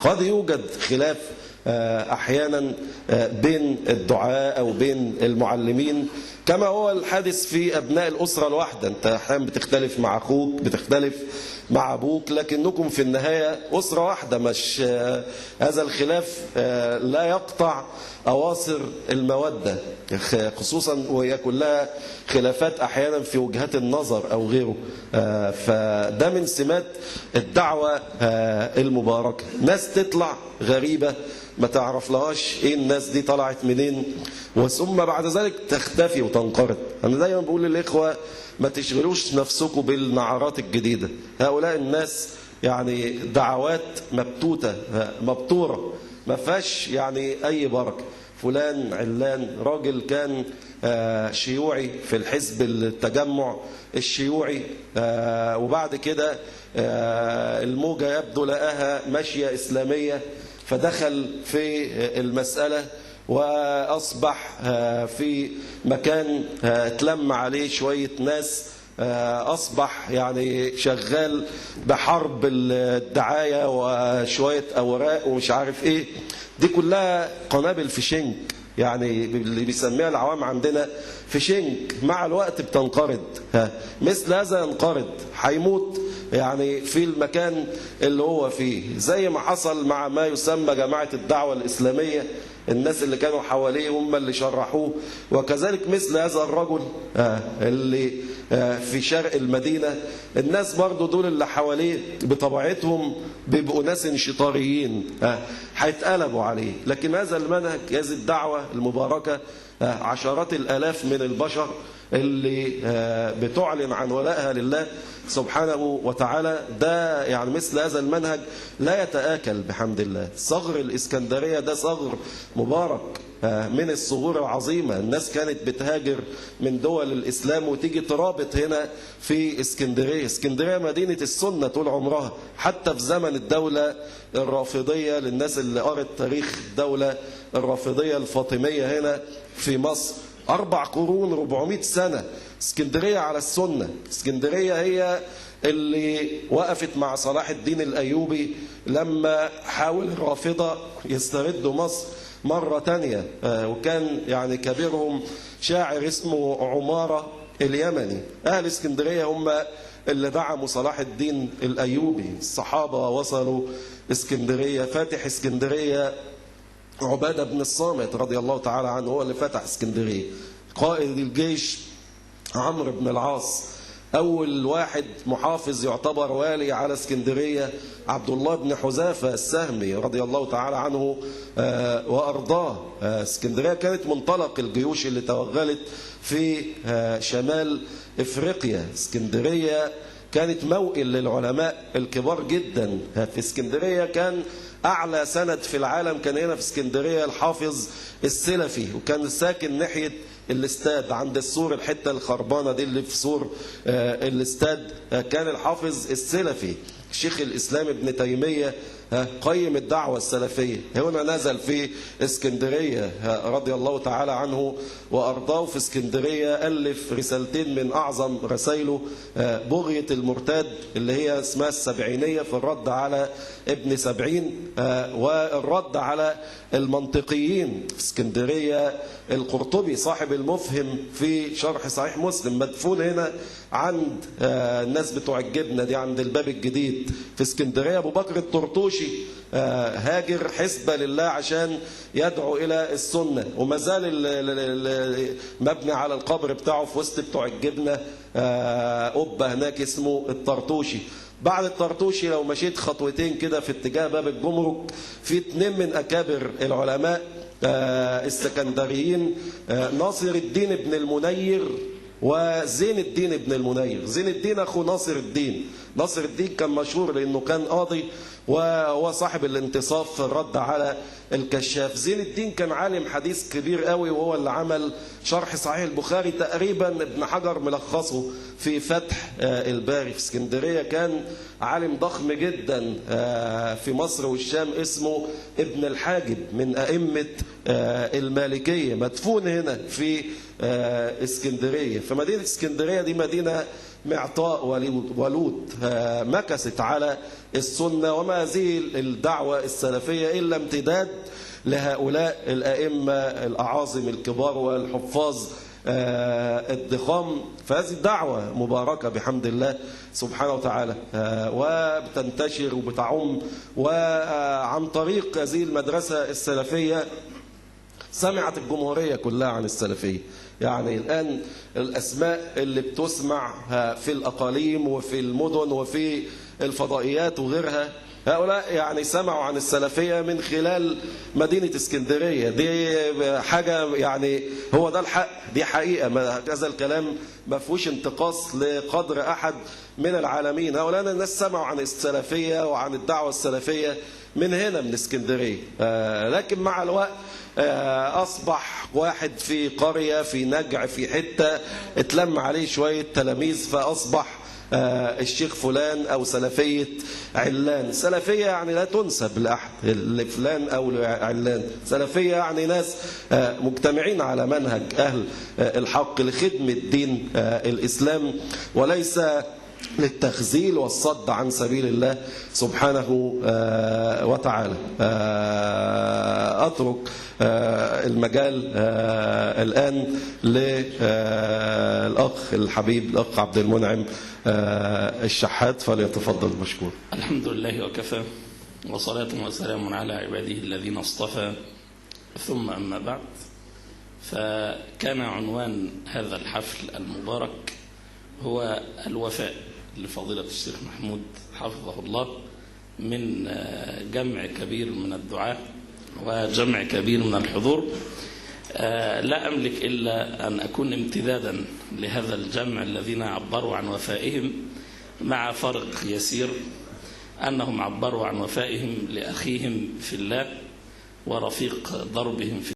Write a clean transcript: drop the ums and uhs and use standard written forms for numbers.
قد يوجد خلاف أحيانا بين الدعاء أو بين المعلمين، كما هو الحادث في أبناء الأسرة الواحدة. أنت أحيانا بتختلف مع أخوك، بتختلف مع أبوك، لكنكم في النهاية أسرة واحدة. مش هذا الخلاف لا يقطع أواصر المودة، خصوصا وهي كلها خلافات أحيانا في وجهات النظر أو غيره. فده من سمات الدعوة المباركة. ناس تطلع غريبة ما تعرف لهاش ايه الناس دي طلعت منين، وثم بعد ذلك تختفي وتنقرض. انا دايما بقول للاخوة ما تشغلوش نفسكم بالنعرات الجديدة. هؤلاء الناس يعني دعوات مبتوته مبتوره، ما فيهاش يعني اي بركة. فلان علان راجل كان شيوعي في الحزب التجمع الشيوعي، وبعد كده الموجة يبدو لقاها ماشية إسلامية، فدخل في المسألة وأصبح في مكان اتلم عليه شوية ناس، أصبح يعني شغال بحرب الدعاية وشوية أوراق ومش عارف إيه. دي كلها قنابل فشنك، يعني اللي بيسميها العوام عندنا فشنك، مع الوقت بتنقرض. مثل هذا ينقرض، هيموت يعني في المكان اللي هو فيه، زي ما حصل مع ما يسمى جماعة الدعوة الإسلامية، الناس اللي كانوا حواليه هم اللي شرحوه. وكذلك مثل هذا الرجل اللي في شرق المدينة، الناس برضو دول اللي حواليه بطبيعتهم بيبقوا ناس انشطاريين، هيتقلبوا عليه. لكن هذا المنهج، هذه الدعوة المباركة، عشرات الآلاف من البشر اللي بتعلن عن ولائها لله سبحانه وتعالى، ده يعني مثل هذا المنهج لا يتآكل بحمد الله. صغر الإسكندرية ده صغر مبارك من الصغور العظيمة. الناس كانت بتهاجر من دول الإسلام وتيجي ترابط هنا في اسكندرية. اسكندرية مدينة السنة طول عمرها، حتى في زمن الدولة الرافضية. للناس اللي قرت تاريخ الدولة الرافضية الفاطمية هنا في مصر، 4 قرون 400 سنة اسكندرية على السنة. اسكندرية هي اللي وقفت مع صلاح الدين الأيوبي لما حاول الرافضة يستردوا مصر مرة تانية، وكان يعني كبيرهم شاعر اسمه عمارة اليمني. أهل اسكندرية هم اللي دعموا صلاح الدين الأيوبي. الصحابة وصلوا اسكندرية، فاتح اسكندرية عبادة بن الصامت رضي الله تعالى عنه هو اللي فتح اسكندرية. قائد الجيش عمرو بن العاص، أول واحد محافظ يعتبر والي على اسكندرية عبد الله بن حذافة السهمي رضي الله تعالى عنه وأرضاه. اسكندرية كانت منطلق الجيوش اللي توغلت في شمال إفريقيا. اسكندرية كانت موئل للعلماء الكبار جدا. في اسكندرية كان أعلى سند في العالم، كان هنا في اسكندرية الحافظ السلفي، وكان ساكن ناحية الاستاد عند السور، الحتة الخربانة دي اللي في سور الاستاد، كان الحافظ السلفي. شيخ الإسلام ابن تيمية قيم الدعوة السلفية، هنا نزل في اسكندرية رضي الله تعالى عنه وأرضاه. في اسكندرية ألف رسالتين من أعظم رسائله، بغية المرتاد اللي هي اسمها السبعينية في الرد على ابن سبعين، والرد على المنطقيين. في اسكندرية القرطبي صاحب المفهم في شرح صحيح مسلم مدفون هنا عند الناس بتوع الجبنة دي عند الباب الجديد. في اسكندرية أبو بكر الطرطوشي هاجر حسبة لله عشان يدعو إلى السنة، وما زال مبني على القبر بتاعه في وسط بتوع الجبنة قبة هناك اسمه الطرطوشي. بعد الطرطوشي لو مشيت خطوتين كده في اتجاه باب الجمرك، في 2 من أكابر العلماء السكندريين، ناصر الدين بن المنير وزين الدين ابن المنير. زين الدين أخو ناصر الدين. ناصر الدين كان مشهور لأنه كان قاضي وهو صاحب الانتصاف في الرد على الكشاف. زين الدين كان عالم حديث كبير قوي، وهو اللي عمل شرح صحيح البخاري تقريبا، ابن حجر ملخصه في فتح الباري. في اسكندرية كان عالم ضخم جدا في مصر والشام اسمه ابن الحاجب، من أئمة المالكية، مدفون هنا في اسكندرية. فمدينة اسكندرية دي مدينة معطاء ولود مكثت على السنة، وما هذه الدعوة السلفية إلا امتداد لهؤلاء الأئمة الأعاظم الكبار والحفاظ الضخام. فهذه الدعوة مباركة بحمد الله سبحانه وتعالى، وبتنتشر وبتعم، وعن طريق هذه المدرسة السلفية سمعت الجمهورية كلها عن السلفية. يعني الآن الأسماء اللي بتسمع في الأقاليم وفي المدن وفي الفضائيات وغيرها، هؤلاء يعني سمعوا عن السلفية من خلال مدينة اسكندرية. دي حاجة يعني هو ده الحق، دي حقيقة، هذا الكلام ما فيهوش انتقاص لقدر أحد من العالمين. هؤلاء الناس سمعوا عن السلفية وعن الدعوة السلفية من هنا من اسكندرية، لكن مع الوقت أصبح واحد في قرية في نجع في حتة اتلم عليه شوية تلاميذ، فأصبح الشيخ فلان أو سلفية علان. سلفية يعني لا تنسب لأحد، لفلان أو لعلان. سلفية يعني ناس مجتمعين على منهج أهل الحق لخدمة دين الإسلام، وليس للتخزيل والصد عن سبيل الله سبحانه وتعالى. أترك المجال الآن للأخ الحبيب الأخ عبد المنعم الشحات، فليتفضل مشكور. الحمد لله وكفى، وصلاة وسلام على عباده الذين اصطفى، ثم أما بعد. فكان عنوان هذا الحفل المبارك هو الوفاء لفضيلة الشيخ محمود حفظه الله، من جمع كبير من الدعاة وجمع كبير من الحضور. لا أملك إلا أن أكون امتدادا لهذا الجمع الذين عبروا عن وفائهم، مع فرق يسير أنهم عبروا عن وفائهم لأخيهم في الله ورفيق ضربهم في